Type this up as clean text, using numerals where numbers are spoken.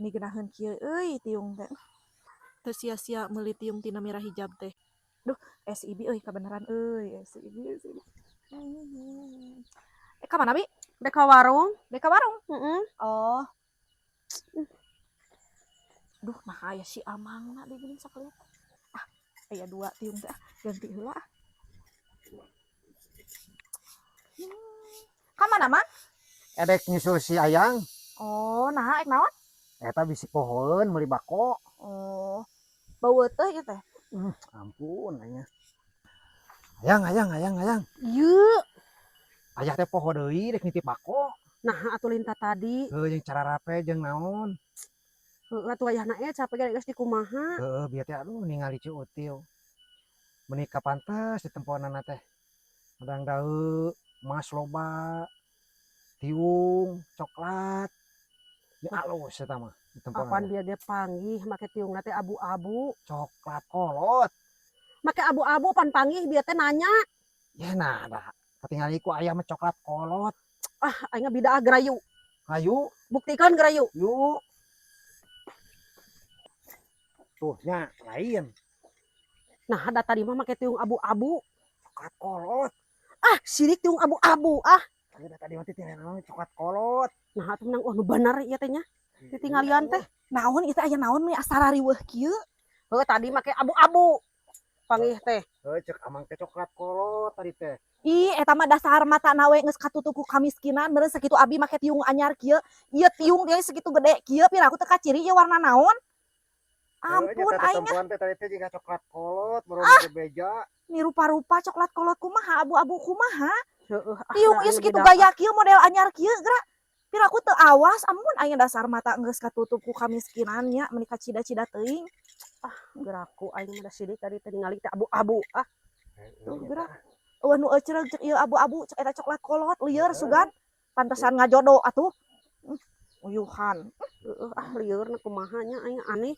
Ni geunaheun kieu euy tiung teh. Teu sia-sia meuli tiung tina Mira Hijab teh. Duh, si Ibi euy kabeneran euy, si Ibi, si Ibi. Eh, ka mana, Bi? Dek ka warung. Dek ka warung? Heeh. Oh. Duh, nah aya si Amangna deui geuning sakalian. Ah, aya dua tiung teh ah, ganti heula ah. Ka mana, Mang? Edek nyusul si Ayang. Oh, nah ek naon? Eta bisi pohoeun meuli bako. Oh. Bau teh ieu teh. Ampun aya. Ayang, ayang, ayang, ayang. Ieu. Ayah teh poho deui rek nitip bako. Nah, atuh lintah tadi. Heuh, jeung cara rape jeung naon. Heuh, atuh ayahna e capek ge geus dikumaha. Heuh, bieu teh aduh ningali Ci Util. Meuni kapantes ditemponana teh. Madang daeu, emas loba, tiung, coklat. Ini alus eta mah ditemponana. Apan bieu ge panggih make tiungna teh abu-abu. Coklat kolot. Make abu-abu pan panggih bieu teh nanya. Ya nah da. Katingali ku ayah mah coklat kolot. Ah, aing bida gerayu. Hayu. Buktikan gerayu. Yuk. Tuh nya lain. Nah, da tadi mah make tiung abu-abu. Coklat kolot. Ah, sirik tiung abu-abu ah. Udah tadi mah titingalian coklat kolot. Nah, atuh menang oh nu bener ieu teh nya. Titinggalian teh. Naon ieu teh, aya naon we asa rariweuh kieu? Heuh, tadi make abu-abu. Panggih teh. Heuh, cek Amang teh coklat kolot tadi teh. Ih, eta mah dasar matana we geus katutup ku kamiskinan, meureun sakitu abi make tiung anyar kieu. Ieu tiung teh segitu gede kieu, piraku teu kaciri ieu warna naon. Ampun aing ah. Teh tadi teh jiga coklat kolot baru ah. Beja. Ni rupa-rupa coklat kolot kumaha, abu-abu kumaha. Heuh, ah, Tiung da ieu aing segitu beda. Gaya kieu model anyar kieu geura. Piraku teu awas, ampun aing dasar mata geus katutup ku kamiskinan nya, meuni kacida-cida teuing. Ah, geraku aing mah da sidik tadi teh ningali teh abu-abu ah. Tuh geura. Eueuh nu ecereug cek ieu abu-abu, cek eta coklat kolot lieur sugan. Pantesan ngajodo atuh. Uyuhan. Heeh, ah lieur na kumaha nya aing aneh.